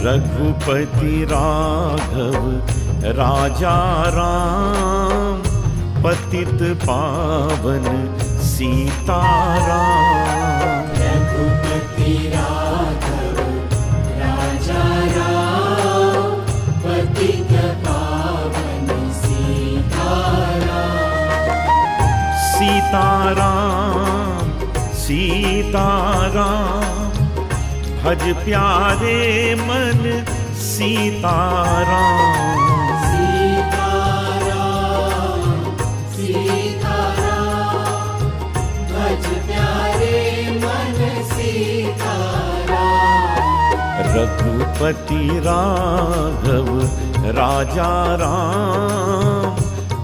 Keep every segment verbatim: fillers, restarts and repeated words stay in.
रघुपति राघव राजा राम, पतित पावन सीता राम। रघुपति राघव राजा राम, पतित पावन सीता राम। सीता राम, सीता राम, भज प्यारे मन सीता राम। सीता राम, सीता राम, भज प्यारे मन सीता राम। रघुपति राघव राजा राम,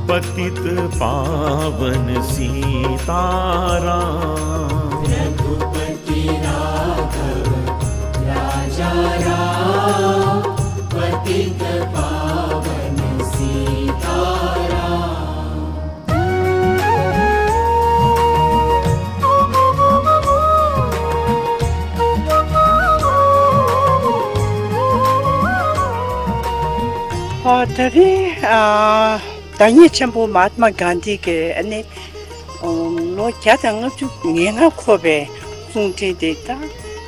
पतित पावन सीता राम। रघुपति राघव राजा राम, पतित पावन सीता राम। ཨ། ད་རེས་ཨ། བདག་ཉིད་ཆེན་པོ་མ་ཧཱ་ཏྨ་གྷན་དྷི་གི་ཨ་ནི་ལོ་བརྒྱ་དང་ལྔ་བཅུ་ང་ལྔ་འཁོར་བའི་གསུང་འཕྲིན་དེ་ད་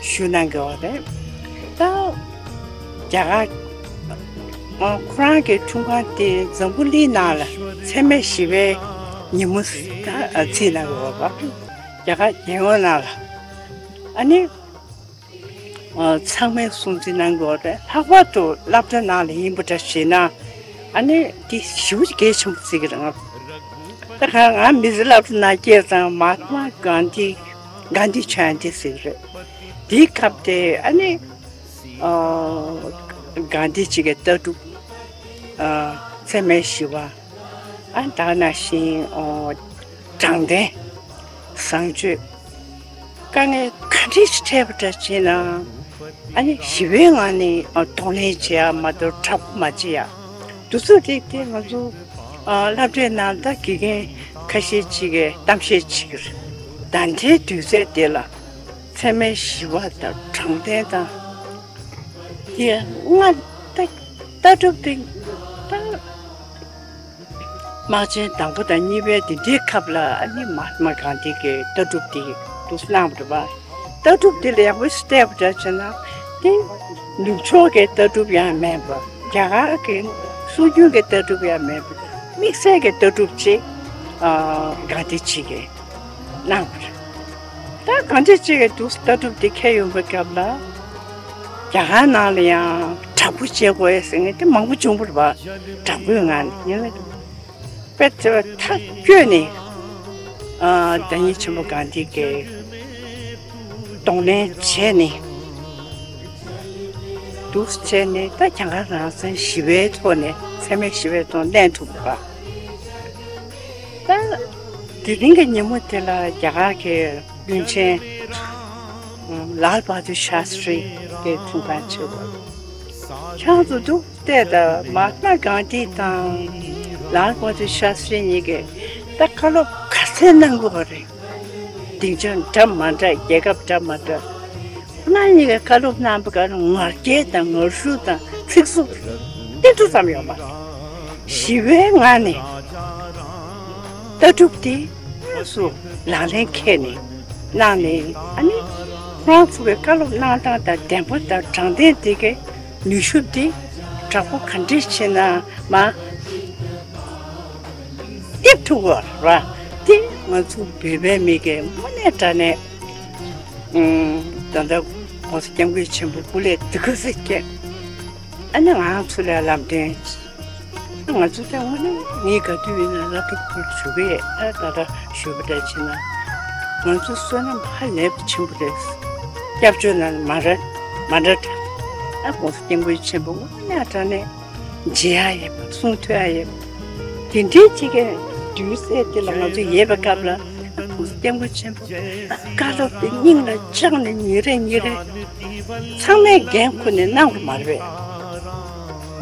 ཞུ་གནང་གི་ཡོད་རེད། ད་རྒྱ་གར་ཨ། ཁོ་རང་གི་འཁྲུངས་སྐར་དེ་འཛམ་བུ་གླིང་ནང་ལ་འཚེ་མེད་ཞི་བའི་ཉིན་མོ་ད་བརྩིས་གནང་གི་ཡོད་པ། རྒྱ་གར་རྒྱལ་ཡོངས་ནང་ལ་ཨ་ནི། ཚང་མས་སྲུང་བརྩི་གནང་དགོས་རེད། ལྷག་པར་དུ་སློབ་གྲྭ་ནང་ལ་ཡིན་པ་འདྲ་བྱས་ན། ཨ་ནི་འདི་ཞེ་པོ་གལ་ཆེན་པོ་བརྩི་གི་རེད། ང་ད་ག་ང་མི་ཚེ་སློབ་གྲྭ་ནང་སྐྱེས་ཙང་མ་ཧཱ་ཏྨ་གྷན་དྷི་གྷན་དྷི་ཇ་ཡན་ཏི་ཟེར་གི་རེད། དེའི་སྐབས་དེ་ཨ་ནི་གྷན་དྷི་ཇི་གི་ལྟ་གྲུབ། འཚེ་མེད་ཞི་བ། ཨ་ད་ནང་བཞིན་དྲང་བདེན། བཟང་སྤྱོད། དཀའ་ངལ་ག་འདྲས་ཞིག་འཕྲད་པ་འདྲ་བྱས་ན། ཨ་ནི་ཞི་བའི་ངང་ནས་གདོང་ལེན་བྱེད་ཡ་མ་གཏོགས་དྲག་པོ་མ་བྱེད་ཡ། དེ་ཚོ་རིགས་དེ་ང་ཚོ་སློབ་གྲྭའི་ནང་ད་དགེ་རྒན་ཁ་ཤས་ཅིག་གིས་གཏམ་བཤད་བྱེད་ཀྱི་རེད། ད་ལྟའི་དུས་ཚོད་དེ་ལ་འཚེ་མེད་ཞི་བ་དང་དྲང་བདེན་དང་། དེ་ང་ད་ལྟ་གྲུབ་དེ་ད། དམག་ཆེན་དང་པོ་དང་གཉིས་པའི་དེ་འདྲའི་སྐབས་ལ་ཨ་ནི་མ་ཧཱ་ཏྨ་གྷན་དྷི་གི་ལྟ་གྲུབ་དེ་འདུག་གནང་བ་རེད་པ། ལྟ་གྲུབ་དེ་ལ་ཡག་པོ་ཞིག་བལྟས་པ་འདྲ་བྱས་ན་དེ་ནུབ་ཕྱོགས་ཀྱི་ལྟ་གྲུབ་ཡང་མིན་པ། རྒྱ་གར་གྱི་སྲོལ་རྒྱུན་གྱི་ལྟ་གྲུབ་ཡང་མིན་པ། དམིགས་བསལ་གྱི་ལྟ་གྲུབ་ཅིག་ཨ་གྷན་དྷི་ཇི་གིས་གནང་བ་རེད། ད་གྷན་དྷི་ཇི་གིས་འདུག་ལྟ་གྲུབ་དེ་འཁྱེར་ཡོང་བའི་སྐབས་ལ། རྒྱ་གར་ནང་ལ་ཡང་དྲག་པོ་བྱེད་དགོས་ཟེར་མཁན་དེ་མང་པོ་བྱུང་བ་རེད་པ། དྲག་པོའི་ངང་ནས་ཡིན་ན། དཔེ་དེ་བས་ཐག་བཅད་ནས་ཨ་བདག་ཉིད་ཆེན་པོ་གྷན་དྷི་གིས་གདོང་ལེན་བྱས་ནས་འདུག་བྱས་ནས་ད་གྱང་ཁ་རང་བཙན་ཞི་བའི་ཐོག་ནས་འཚེ་མེད་ཞི་བའི་ཐོག་གནས་ཐུབ་པ། ད་དེ་རིང་གི་ཉིན་མོ་དེ་ལ་རྒྱ་གར་གྱི་བློན་ཆེན་ལཱལ་བྷ་དུར་ཤཱ་སྟྲི་གི་འཁྲུངས་སྐར་བྱེད་དགོས། ཁྱེད་ཚོ་འདུག་བལྟས་དང་མ་ཧཱ་ཏྨ་གྷན་དྷི་དང་ལཱལ་བྷ་དུར་ཤཱ་སྟྲི་གཉིས་ཀས་ད་བཀའ་སློབ་ག་ཚད་གནང་དགོས་པ་རེད། སྡིངས་ཆ་འདྲ་མ་འདྲ། རྒྱལ་ཁབ་འདྲ་མ་འདྲ། ཁོ་རང་གཉིས་ཀས་བཀའ་སློབ་གནང་པའི་སྐབས་ལ་ངར་སྐད་དང་ངར་ཤུགས་དང་ཚིག་རྩུབ་ཏིལ་འབྲུ་ཙམ་ཡོད་མ་རེད། ཞི་བའི་ངང་ནས་ལྟ་གྲུབ་དེ་དངོས་སུ་ལག་ལེན་འཁྱེར་ནས་གནང་ནས། ཨ་ནི་ཁོ་རང་ཚོ་གི་བཀའ་སློབ་གནང་སྟངས་དང་བདེན་པ་དང་དྲང་བདེན་དེ་གའི་ནུས་ཤུགས་དེ་དྲག་པོ་ག་འདྲས་བྱས་ན་མ་རྒྱག་ཐུབ་པ་རེད་པ། དེ་ང་ཚོ་བོད་པའི་མི་གིས་དངོས་གནས་དྲང་གནས། ཨུམ། ད་ལྟ་༸གོང་ས་༸སྐྱབས་མགོན་ཆེན་པོ་སྐུ་ལས་འདི་ག་ཚོད་བསྐྱལ། ཨ་ནི་ང་ཚོ་ལ་ལམ་སྟོན། ང་ཚོ་ད་དངོས་གནས་ངས་ག་དུས་ཡིན་ན་སློབ་ཕྲུག་ཁུལ་ཞུ་གི་ཡོད། ད་ད་ལྟ་ཞུས་པ་འདྲ་བྱས་ན་ང་ཚོ་བསོད་ནམས་ཧ་ལས་པ་ཆེན་པོ་རེད། སྐྱབས་བཅོལ་ནང་མ་རེད། མ་འདྲ་འདྲ། ཨ་༸གོང་ས་༸སྐྱབས་མགོན་ཆེན་པོ་དངོས་གནས་དྲང་གནས་མཇལ་ཡག་ཡོད་པ། གསུང་ཐོས་ཡག་ཡོད་པ། དེ་འདྲའི་ཅིག་གི་དུས་ཚོད་དེ་ལ་ང་ཚོ་ཡོད་པའི་སྐབས་ལ་༸གོང་ས་༸སྐྱབས་མགོན་ཆེན་པོ་བཀའ་སློབ་དེ་སྙིང་ལ་བཅངས་ནས་ཉིན་རེ་ཉིན་རེ་ཚང་མས་འགན་ཁུར་ནས་གནང་དགོས་མ་རེད་པས།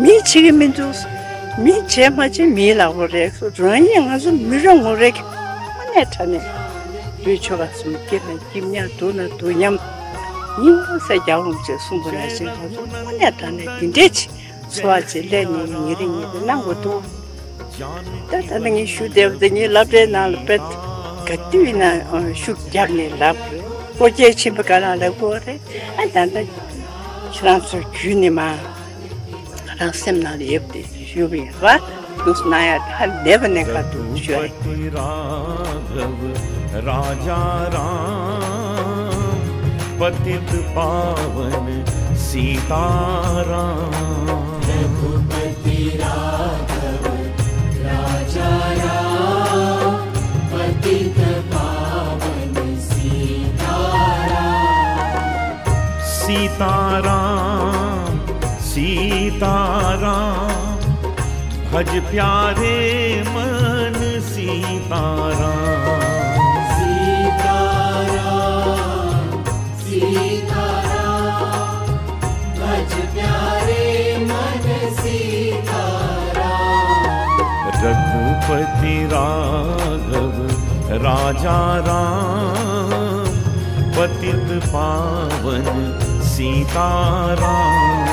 མིས་བྱེད་ཀྱི་མི་འདུག་མིས་བྱས་མ་བྱས་མིའི་ལག་པ་རེད། རང་ཉིད་ང་ཚོ་མི་རེ་ངོ་རེ་གི་དངོས་གནས་དྲང་གནས་ལུས་ཆོ་ག་གསུམ་སྐྱིད་ན་སྐྱིད་མཉམ་སྡུག་ན་སྡུག་མཉམ་ཉིན་མོ་ས་རྒྱལ་བ་རིན་པོ་ཆེས་གསུངས་པ་ནང་བཞིན་ང་ཚོ་དངོས་གནས་དྲང་གནས་འདི་འདྲས་ཅིག་འཚོ་བ་ཅིག་སླེབས་ནས་ཉིན་རེ་ཉིན་རེ་གནང་དགོས་འདུག་ད་ད་ནི་ངས་ཞུ་བདེ་བ་དེ་ངའི་སློབ་གྲྭའི་ནང་ལ་དཔེ་ག་དུས་ཡིན་ན་ཤུགས་རྒྱབ་ནས་ལབ་རེད། སྐོར་སྐྱོད་ཆེན་པོ་ག་ལ་ལབ་དགོས་རེད། ཨ་ད་ད་ཁྱེད་རང་ཚོ་བརྒྱུད་ནས་མ་ང་རང་སེམས་ནང་ལ་ཡོད་པ་དེ་ཞུ་བ་ཡིན་པ། ལུགས་ན་ཡ་ད་ལེ་བ་ནས་ཁ་ཐུག་ཞུ་ཡ་ཡིན། राघव राजा राम पतित पावन सीताराम। रघुपति राघव राजा राम पतित पावन सीताराम। सीताराम सीताराम भज प्यारे मन सीताराम। सीताराम सीताराम भज प्यारे मन सीताराम। रघुपति राघव राजा राम पतित पावन सीताराम।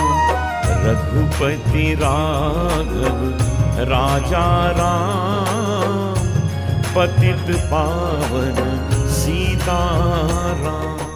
रघुपति राघव राजा राम पतित पावन सीताराम।